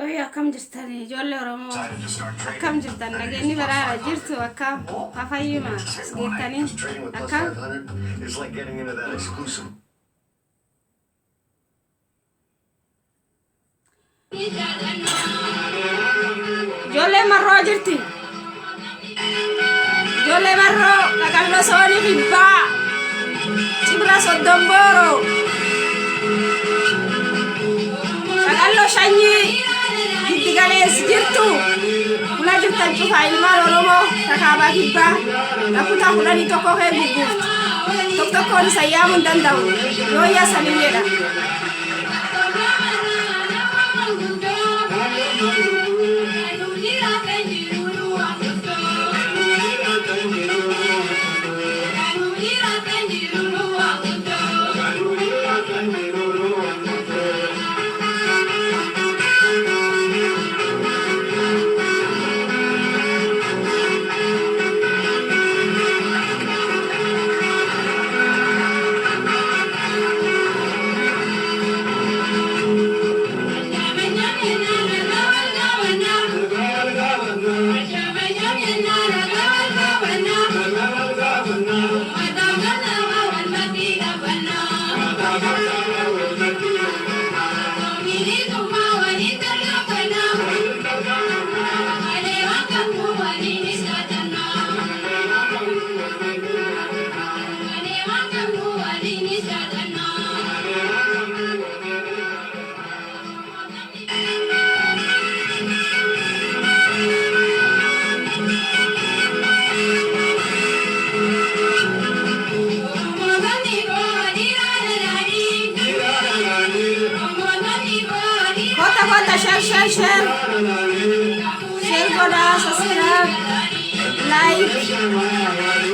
Yooyyaa, akkam jirtan ijoollee Oromoo? Akkam jirtan? Nageenyi baraara jirtu? Akkam fafayyuma as geettanii? Trading with plus Akkam 500 is like getting into that exclusive Ijoollee marroo jirti. Ijoollee marroo qaqalloo soonii kibbaa cibra soddon booroo qaqalloo shanyii giddi galeessi jirtu kula jirtan cufaa ilmaan Oromoo kakaabaa kibbaa kutaa 11 kee gugguuftu tokko tokkoon isa yaamuu hin danda'u yooyyaa saniin jedha. Kota kota, share, share, share, share godhaa, subscribe, like.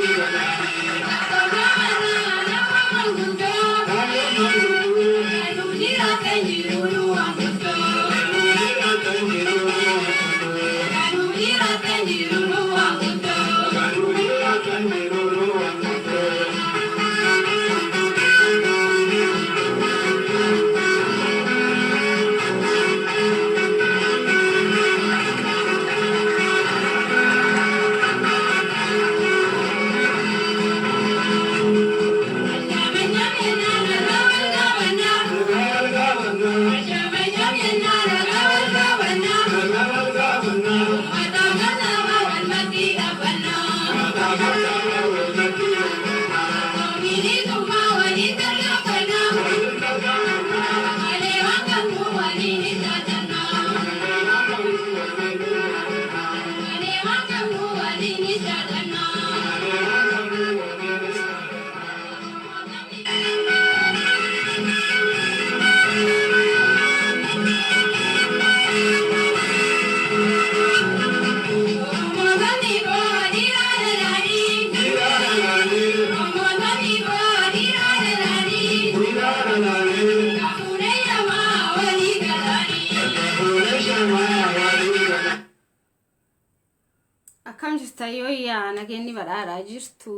Akkam jirtan? Yooyyaa, nageenyi badhaadhaa jirtu?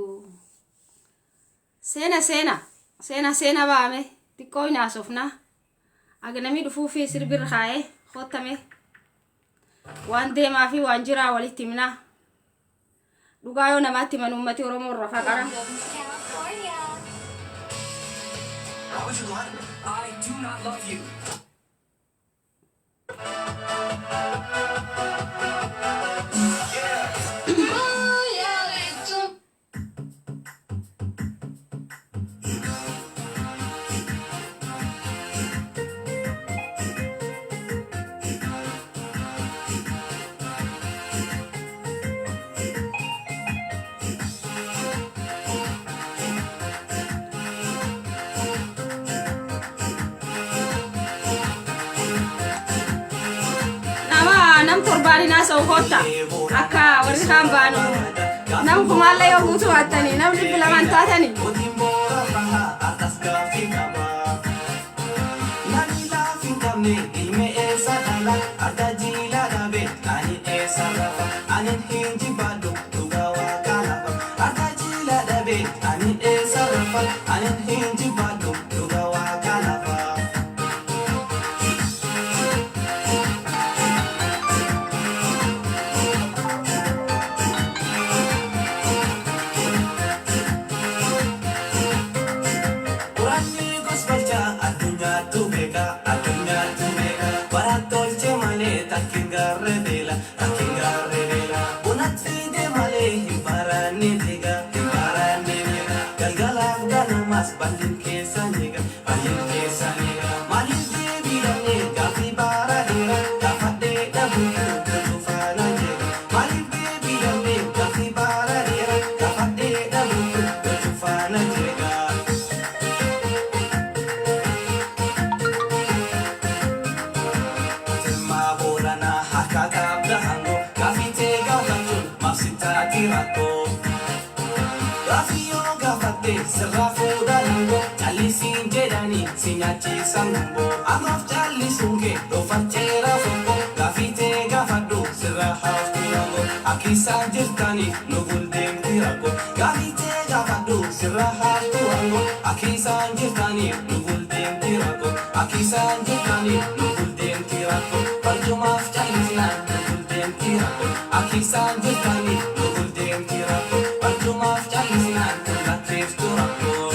Seena, seena, seena, seena, baame xiqqoo hin haasofna. Agnamii dhufuu fi sirbirra kaa'ee hottame waan deemaa fi waan jiraa walitti himna. Dhugaa yoo namaatti himan uummati Oromoo irra faqara. Why would you lie to me? I do not love you. Nama nam torbaan haasa'u kotta akka warri kaan baanu nam kumaallee yoo guutuu baattanii nam 200 taatanii. Mootiin boora bahaa har'as gaaffii qaba. Namni laaf hin qabne ilmi eessa dhala? Arda jiila dhabe ani eessa rafa? Ani hin jibbaadhu dhugaa waaqa lafa. Arda jiila dhabe ani eessa rafa? Ani hin jibbaadhu dhugaa waaqa lafa. beeka, addunyaatu beeka. Barattoolche malee takkiin gaarree beela, takkiin gaarree beela. Bunat fiide malee hin baranne beeka, hin baranne beeka. Galgalaaf ganamas bal'in keessa neega, bal'in keessa neega. Maaliif deebiidhamne gaaffii bara dheeraa gaafadhee dhabuutu tolchu faana jeega. Maaliif deebiidhamne gaaffii bara dheeraa gaafadhee dhabuutu tolchu faana jeega. Tilmaa Booranaa harka qabda hangoo gaaffii tee gaafachuun maaf si taati rakkoo. Gaaffii yoo gaafatte sirraa fuudhan hangoo callisiin jedhanii si nyaachisan gumboo. Ammaaf callisuun kee dhoofacheera fokkoo gaaffii tee gaafadhu sirraa haftu hangoo. Akka isaan jirtaniif nu buldeemti rakkoo. Gaaffii tee gaafadhu sirraa haftu hangoo. Akka isaan jirtaniif nu buldeemti rakkoo. Akka isaan jirtaniif nu buldeemti rakkoo. Barjumaaf callisnaan nu buldeemti rakkoo. Akka isaan jirtaniif nu buldeemti rakkoo. Barjumaaf callisnaan nu lakkeeftu rakkoo.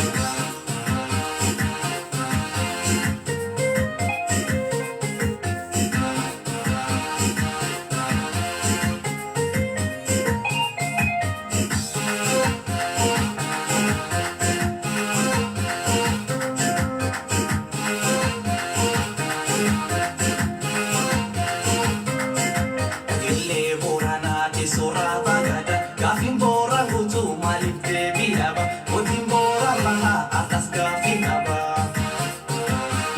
Illee Booranaa teessoorraa baagada. Gaaffiin Booraan guutuu maaliif deebii dhaba? Mootiin Booraan bahaa har'as gaaffii qaba.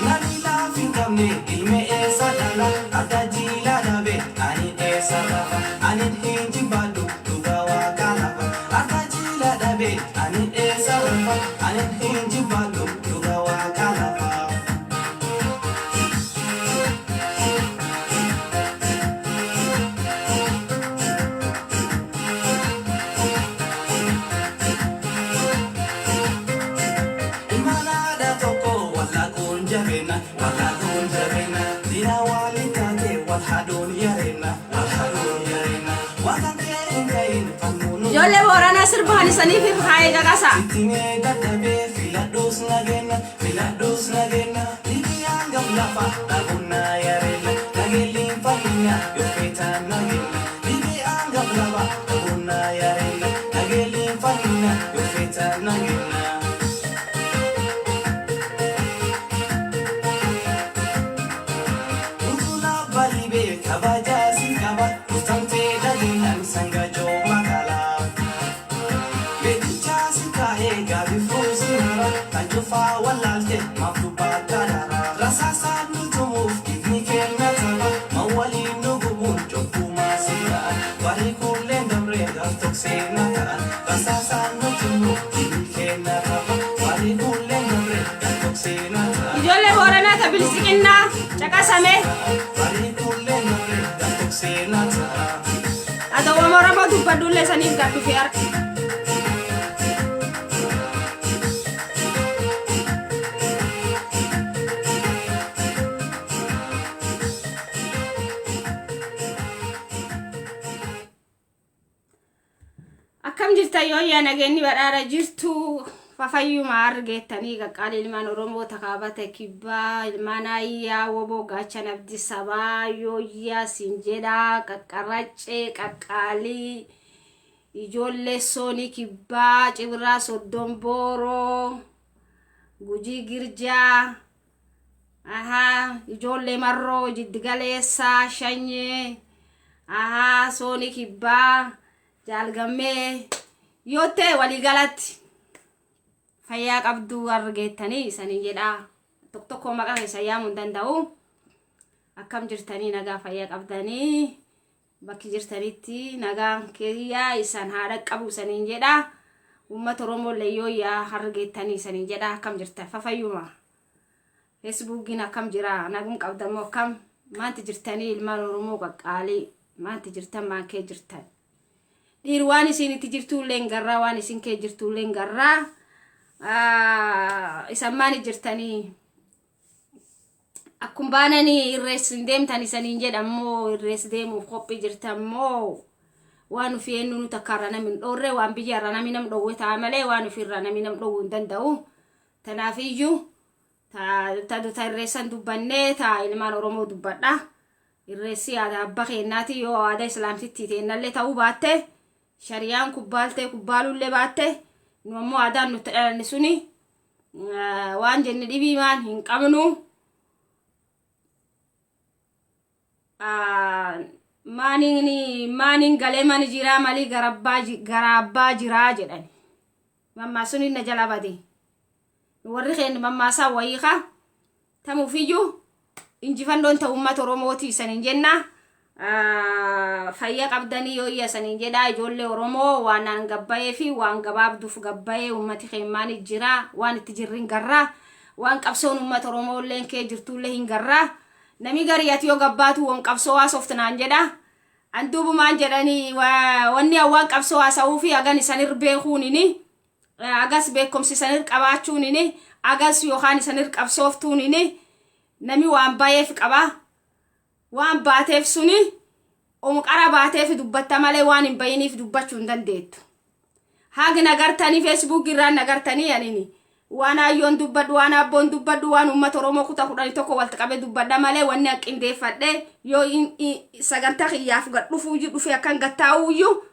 Namni laaf hin qabne ilmi eessa dhala? Arda jiilaa dhabe ani eessa rafa? Ani hin jibbaadhu dhugaa waaqa lafa. Arda jiilaa dhabe ani eessa rafa? Ani hin jibbaadhu dhugaa waaqa lafa. Ilmaan aadaa tokko wallaaquun jabeena, wallaaquun jabeena. Diina waliin taate wal haadhuun yareena, wal haadhuun yareena. Waan kan kee hin ta'in falmuun nu Ijoollee Booranaa sirba hanisaniif haa'ee caqasa. Ittimee dadhabee filadhuus nageenya, filadhuus nageenya. Liibiyaan gam lafa dhabunnaa yareena. Nageelliin fayyina yoo feetaan nageenya. Liibiyaan gam lafa dhabunnaa yareena. Nageelliin fayyina yoo feetaan nageenya. Utula balibee kabajaa si qaba. Uftamtee dhageenyaan sangajoo magaalaa. Beetichaa si kaa'ee gaabii fuusi mara. Kan cufaa wallaalte maaf dubbatta dara. Rasaasaan nu tumuuf ifni kenna tapha. Mawwaliin nu gubuun cubbumaa si ta'a. Warri kuuleen dabree gaaf toksee na ta'an. Rasaasaan nu tumuuf ifni kenna tapha. Warri kuuleen dabree gaaf toksee na ta'an. Ijoollee Booranaa ta bilisiqinnaa caqasame. Warri kuuleen dabree gaaf toksee na ta'a. Adawwama Oromoo dubbadhuullee saniif gad dhufe harka. Akkam jirtan yooyyaa nageenyi badhaadha jirtu fafayyuma argeettanii qaqqaalii ilmaan Oromoo takaabata kibbaa ilmaan ayyaa woboo gaachan abdii sabaa yooyyaa siin jedhaa qaqqaraccee qaqqaalii ijoollee soonii kibbaa cibraa soddon booroo gujii girjaa ahaa ijoollee marroo jiddigaleessaa shanyee ahaa soonii kibbaa jaalgammee yoo ta'e waliigalatti fayyaa qabduu argeettanii isanii jedhaa tokko tokko maqaa keessa yaamuu hin danda'u. Akkam jirtanii nagaa fayyaa qabdanii bakki jirtanitti nagaan kiyyaa isaan haadha qabu isaniin jedha. Uummata Oromoo illee yoo yaa argeettanii isaniin jedha akkam jirtan fafayyuma. Feesbuukiin akkam jira nagum qabdamoo akkam maanti jirtanii ilmaan Oromoo qaqqaalii maanti jirtan maan kee jirtan. Dhiir waan isin itti jirtullee hin garraa waan isin kee jirtullee hin garraa. Isan maani jirtanii Akkum baananii irrees hin deemtan isaniin jedhammoo irrees deemuuf qophii jirtammoo waan ofii eenyu nu takka irra namni hin dhoorre waan biyya irra namni nam dhoowwe ta'a malee waan ofii irra namni nam dhoowwuu hin danda'u. Tanaafiyyuu Ta irreessan dubbannee ta ilmaan Oromoo dubbadha. Irreessi aadaa abba keennaati, yoo aadaa islaamtitti teennallee ta'uu baatte, shariyaan kubbaaltee kubbaalullee baatte, nu ammoo aadaan nutti dhalanne suni waan jenne dhibii maan hin qabnu. Maaniin maaniin galee mani jiraa malii gara abbaa jiraa jedhan. Mammaasuun na jala bade. Warri keenya mammaasaa wayii ka tamuufiyyuu injifannoon ta'u uummata Oromooti isaniin jenna. Fayya qabdanii yoo iyya isaniin jedha. Ijoollee Oromoo, waan aan gabbayee fi waan gabaabduuf gabbayee uummati keenya jira, waan itti jirrin garraa, waan qabsoon uummata Oromoo illeen kee jirtullee hin garraa. Nami garii ati yoo gabbaatu waan qabsoo haasoftu naan jedha. An duubumaan jedhanii wanni waan qabsoo haasa'uu fi hagan isanir beekuunini, agas beekumsi isanir qabaachuunini, agas yookaan isanir qabsooftuunini, nami waan bayeef qaba. Waan baateef suni omqara baateef dubbatta malee waan hin bayiniif dubbachuu hin dandeettu. Haga nagartanii Facebook irraa nagartanii anini waan ayyoon dubbadhu, waan abboon dubbadhu, waan uummata Oromoo kutaa 11 walitti qabee dubbadha malee wanni qindeeffadhe yoo sagantaa kiyyaaf gad dhufuuyyuu dhufe akkan gattaa'uuyyuu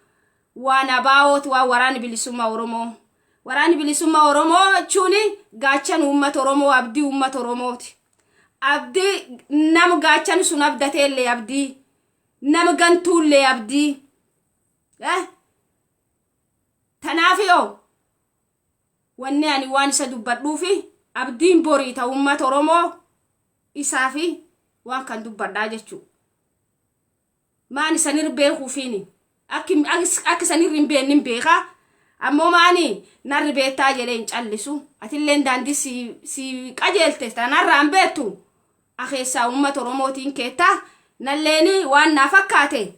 waan abaa'ooti, waan waraana bilisummaa Oromoo. Waraanni bilisummaa Oromoo jechuun gaachan uummata Oromoo, abdii uummata Oromooti. Abdii nama gaachan sun abdateellee, abdii nama gantuullee abdii. Tanaaf yoo wanni ani waan isa dubbadhuufi abdiin borii ta'u uummata Oromoo isaafi waan kan dubbadhaa jechuudha. Maan isanir beekuufiini akka isanir hin beekne hin beekaa, ammoo maani narri beektaa jedhee hin callisu. Atilleen daandii si qajeelte tanarraa hin beektu akeessaa uummata Oromootiin keettaa nalleeni waan naa fakkaate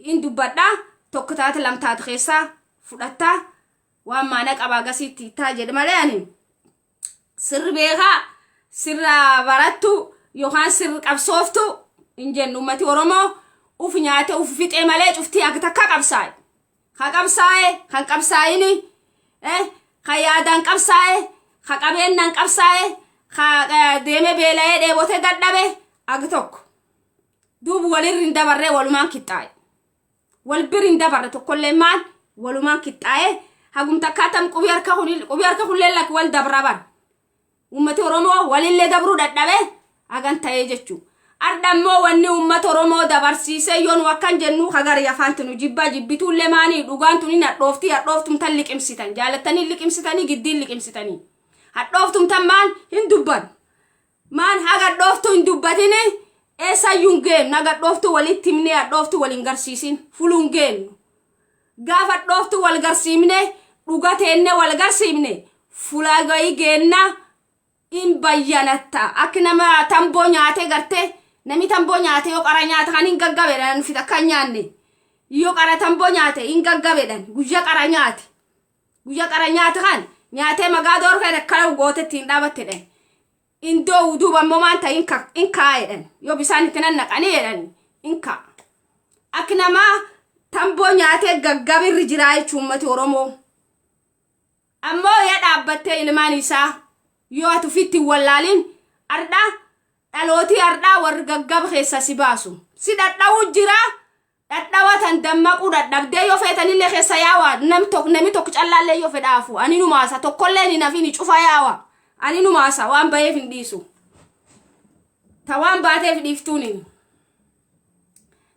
hin dubbadhaa, tokko taate lam taate keessaa fudhattaa, waan maana qabaa gasiitti taa jedhe malee ani sirri beekaa, sirra barattu yookaan sirri qabsooftu hin jennu. Ummati Oromoo uf nyaate uf fixee malee cuftii akka takka qabsaa'e. Ka qabsaa'e kan qabsaa'ini, ka yaadaan qabsaa'e, ka qabeenyaan qabsaa'e, ka deeme beela'ee dheebotee dadhabe ag tokko. Duuba walirri hin dabarree walumaan qixxaa'e. Wal biri hin dabarre tokkollee, maal walumaan qixxaa'e hagum takkaatam qubii harka kullee lak wal dabra bar. Ummati Oromoo walillee dabruu dadhabe hagan ta'ee jechuudha. Ardhammoo wanni uummata Oromoo dabarsiisee yoo nu akkan jennu hagari afaanti nu jibbaa jibbituullee, maanii dhugaan tuni hadhooftii hadhooftum tan liqimsitan, jaalattanii liqimsitanii, giddiin liqimsitanii. Hadhooftum tan maan hin dubban. Maan haga hadhooftuu hin dubbatini eessayyuu hin geennu. Haga hadhooftuu walitti himnee hadhooftuu wal hin garsiisin fuluu hin geennu. Gaafa hadhooftuu wal garsiifne, dhuga teenne wal garsiifne, fulaa gahii geennaa in bayyanatta. Akka nama tamboo nyaatee gartee, namni tamboo nyaate yoo qara nyaata kan hin gaggabedhan nufi takka hin nyaanne, yoo qara tamboo nyaate hin gaggabedhan. Guyyaa qara nyaate, guyyaa qara nyaate kan nyaatee magaadoo kan akkana gootetti hin dhaabattedhan. Indoo duuba ammoo maan ta'e hin kaa'edhan, yoo bisaan itti nannaqanii jedhan hin kaa'a. Akka nama tamboo nyaatee gaggabirri jiraa jechuun uummati Oromoo. Ammoo yaa dhaabbattee ilmaan isaa yoo ati ofitti hin wallaalin, ardhaa dhalootii ardhaa warri gaggaba keessa si baasu. Si dhadha'uu jira. Dhadhawa tan dammaquu dadhabdee yoo feetanillee keessa yaawa, nam tokko nami tokko callaallee yoo fedhaafu ani numaasa, tokkollee hin hafini, cufa yaawa, ani numaasa, waan baheef hin dhiisu. Ta waan baateef dhiiftuuni.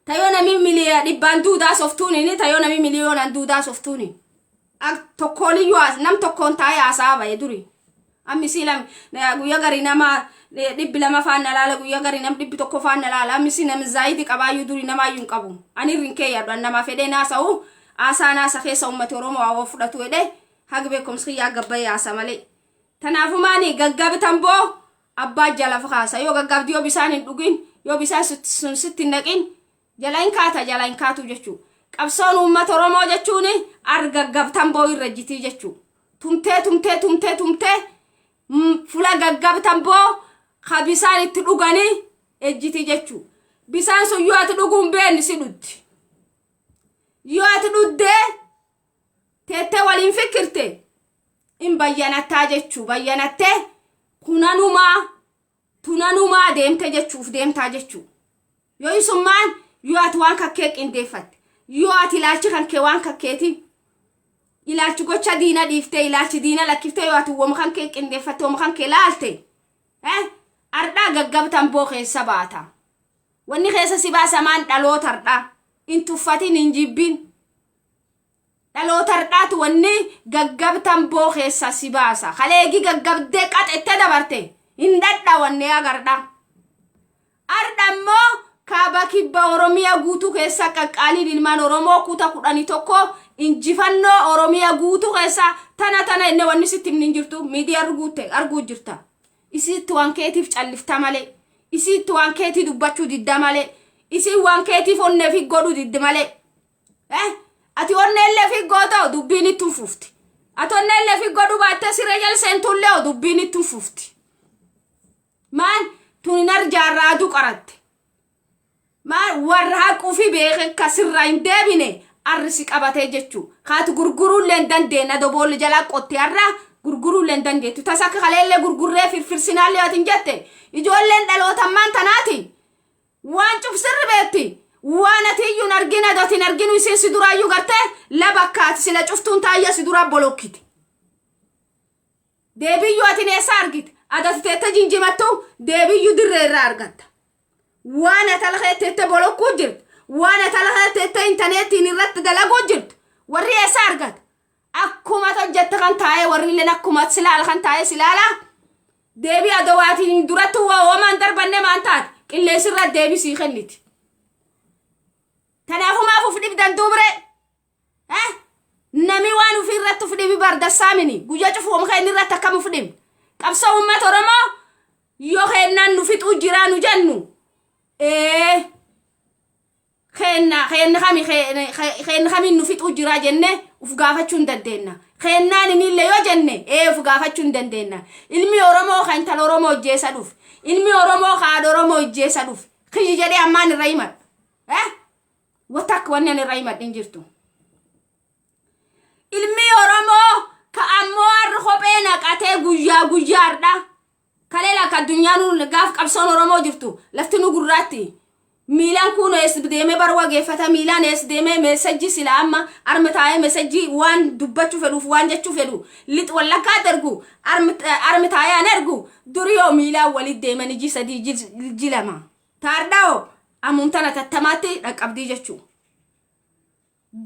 Ta yoo nami miliyoona dhibbaan duudaa softuuni, ta yoo nami miliyoonaan duudaa softuuni. Tokkooniyyuu nam tokkoon taa'ee haasaa bahe duri. Ammi sii lam guyyaa garii nama 200 faan na laala, guyyaa garii nam 100 faan na laala. Ammi sii nam zaayidi qabaayyuu duri namaayyuu hin qabu. Ani irrin kee yaadhu, an nama fedhee naasa'u haasaa naasa keessa uummati Oromoo hawwa fudhatu jedhee haga beekumsi kiyyaa gabbayee haasa malee. Kanaafuu maani gaggabi tamboo abbaa jala kaasa. Yoo gaggabdi, yoo bisaan hin dhugin, yoo bisaan sun sitti hin naqin, jala hin kaata, jala hin kaatu jechuudha. Qabsoon uummata Oromoo jechuun ar gaggab tamboo irra jitii jechuudha. Tumtee tumtee tumtee tumtee fula gaggab tamboo ka bisaan itti dhuganii ejjiti jechuudha. Bisaan sun yoo ati dhuguu hin beekne si dhuddi. Yoo ati dhuddee teettee waliin fikirte in bayyanattaa jechuu, bayyanattee. Kunanumaa tunanumaa deemte jechuuf deemtaa jechuu. Yoo isummaan yoo ati waan kakkee qindeeffatte, yoo ati ilaalchi kan kee waan kakkeeti, ilaalchi gocha diina dhiiftee, ilaalchi diina lakkiftee, yoo ati wama kan kee qindeeffatte, wama kan kee laalte, ardhaa gaggabtan boo keessa baata. Wanni keessa si baasamaan dhaloota ardhaa hin tuffatin, hin jibbin. Dhaloota ardhaatu wanni gaggabtan boo keessa si baasa. Kaleegi gaggabdee qaxette dabarte hin dhadha wanne agardha. Ardha immoo kaaba kibba Oromiyaa guutuu keessa qaqqaaliin ilmaan Oromoo kuta 11 injifannoo Oromiyaa guutuu keessa tana tana inni wanni sitti hin jirtu, miidiyaa arguutte arguu jirta. Isitti waan keetiif callifta malee. Isitti waan keetii dubbachuu didda malee. Isin waan keetiif onnee fi godhuu diddi malee. Ati onnee illee fi gootoo dubbiin itti fufti. Ati onnee illee fi godhuu baattee siree jala seentullee dubbiin itti fufti. Maan tuni narjaarraa aduu qaratte. Maal warra haquu fi beeke kasirraa hin deebine arrisi qabatee jechuu. Kaati gurguruullee hin dandeenye, doboolli jalaa qotte har'a gurguruullee hin dandeettu. Tasa akka kaleellee gurgurree firfirsinaallee ati hin jette. Ijoolleen dhalootammaan tanaati. Waan cufsirri beekti. Waan ati iyyuu hin argine, ati hin arginu, isiin si duraayyuu gartee laba akka ati sila cuftuun taayya si duraa bolokkite. Deebiyyuu ati eessa argite? Adati teette jinjimattu deebiyyuu dirree irraa argatta. Waan ati alkee teette bolokkuu jirtu, waan ati alkee teette intaneetiin irratti dalaguu jirtu, warri eessa argata? Akkuma hojjette kan taa'ee warri illeen akkuma silaala kan taa'ee silaala. Deebii adawaatiin duratti waawamaan darbanne maan taate qilleensirra deebii sii kenniti. Kanaafuu maaf uf dhibdan duubre? Nami waan ofii irratti uf dhibi bardassaamini guyyaa cufu oomka inni irratti akkam uf dhibi. Qabsoo uummata Oromoo yoo keennaan nu fixuu jiraa nu jennu, keenna keenna kami, keenna kamiin nu fixuu jiraa jenne uf gaafachuu hin dandeenya. Keennaan inillee yoo jenne uf gaafachuu hin dandeenya. Ilmi Oromoo kan intala Oromoo ijjeessa dhufe, ilmi Oromoo kan haadha Oromoo ijjeessa dhufe, kiyyi jedhee ammaan irra himadha. Wata akka wanni ani irra himadhe hin jirtu. Ilmi Oromoo ka ammoo har'a kophee naqatee guyyaa guyyaadha. Kalee akka addunyaan gaaf qabsoon Oromoo jirtu lafti nu gurraatti. Miilaan kun ees deemee barwa geeffata, miilaan ees deemee message sila amma armi taa'ee message waan dubbachuu fedhuuf, waan jechuu fedhu lix wallakkaa ergu, armi taa'ee an ergu duriyoo miilaan walit deeman iji 3, iji 2. Taardhaa'oo ammumtana tattamaatti dhaqqabdii jechuu.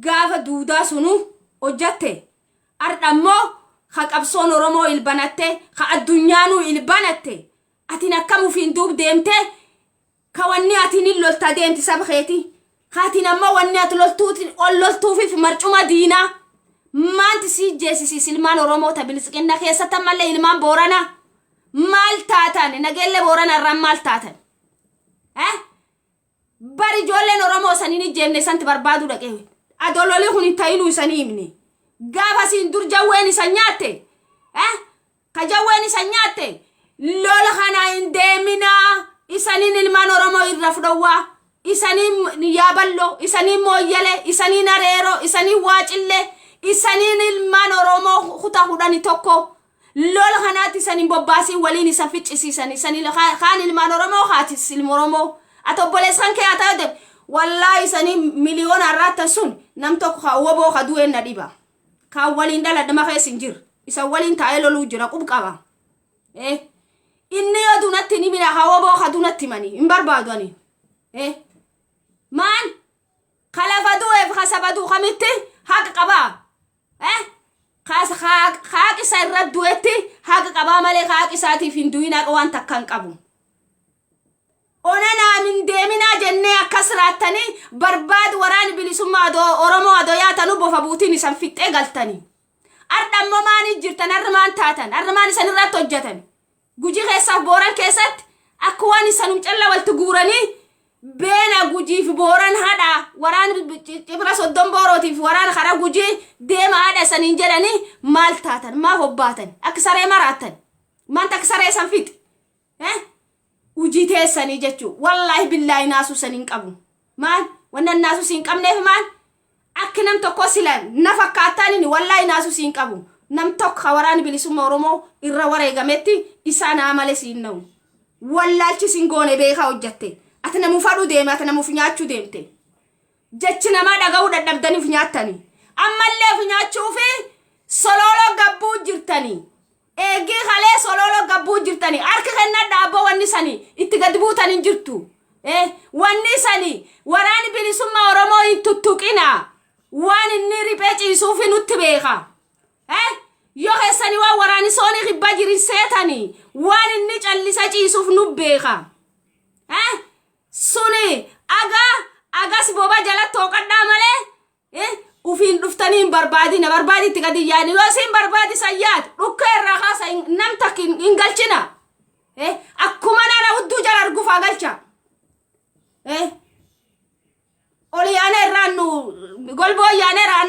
Gaafa duudaa sunu hojjatte, ardha immoo ka qabsoon Oromoo ilbanatte, ka addunyaanuu ilbanatte, atin akkam ufiin duub deemte ka wanni atin hin lolta deemti saba keeti. Kaatiin ammoo wanni ati loltuuti ol loltuufiif marcuma diinaa. Maanti sii jeesisiis ilmaan Oromoo ta bilisiqinna keessatti ammallee ilmaan Booranaa maal taatan? Nageellee Boorana irraan maal taatan? Bari ijoolleen Oromoo saniin ijjeemne isanti barbaaduu dhaqee. Adololii kun hin ta'inuu isanii himne. Gaafa siin dur jawween isan nyaatte. Ka jawween isan nyaatte. Lola kana hin deeminaa. Isaniin ilmaan Oromoo irra fudhawwaa. Isaniin Yaaballoo, isaniin Mooyyale, isaniin Areeroo, isaniin Waacillee, isaniin ilmaan Oromoo kutaa 11. Lola kanaatti isaniin bobbaasii waliin isa ficcisiisan. Isanii kaan ilmaan Oromoo haatis ilma Oromoo. Ati obboleessan kee haa ta'u, wallaahi isanii miliyoona irraattan sun nam tokko ka woboo ka du'een na dhiba. Kaan waliin dhaladhama keessa hin jiru. Isa waliin taa'ee loluu jira, qub qaba. Inni yoo dunatti ni mina ka woboo ka dunatti himanii hin barbaadu ani. Maan ka lafa du'eef ka saba du'u kamitti haqa qabaa? Haqa isa irra du'etti haqa qabaa malee haqa isaatiif hin du'in, haqa waan takka hin qabu. Ona naamin deeminaa jennee akkas raattanii barbaadu waraani bilisummaa adoo Oromoo adoo yaatanuu bofa buutiin isan fixxee galtanii. Arda ammoo maanii jirtan? Arra maan taatan? Arra maan isan irratti hojjetan? Gujii keessaaf Booran keessatti akka waan isanum calla walitti guuranii beena Gujiif Booran hadha waraan cibra 30 boorootiif waraan karaa Gujii deema hadha isaniin jedhanii maal taatan? Maaf hobbaatan? Akka saree maraattan? Maanta akka saree isan fixi? Hujii teessanii jechuu. Wallaahi billaahi naasuu san hin qabu. Maal wannan naasuu si hin qabneef? Maal akki nam tokko sila na fakkaattaan inni wallaahi naasuu si hin qabu. Nam tokko ka waraani bilisummaa Oromoo irra wareegametti isaan haa malee siin na'u. Wallaalchi siin goone beekaa hojjatte. Ati namuuf hadhuu deeme, ati namuuf nyaachuu deemte. Jechi namaa dhaga'uu dadhabdaniif nyaattanii. Ammallee of nyaachuu fi solooloo gabbuu jirtanii. Eegii kalee solooloo gabbuu jirtanii. Harka kennadha abboo, wanni sanii itti gadi buutan hin jirtu. Wanni sanii waraani bilisummaa Oromoo hin tuttuqina. Waan inni riphee ciisuufi nutti beeka. Yoo keessanii waan waraani soonii kibbaa jirin seetanii, waan inni callisa ciisuuf nu beeka. Suni aga agas boba jala tooqadhaa malee ufiin dhuftanii hin barbaadina. Barbaaditti gadi yaani, yoo isin barbaadisan yaad dhukka irraa kaasa, nam takka hin galchina. Akkuma nana hudduu jala arguufaa galcha. Ol yaana irraan nu golboo yaana irraan.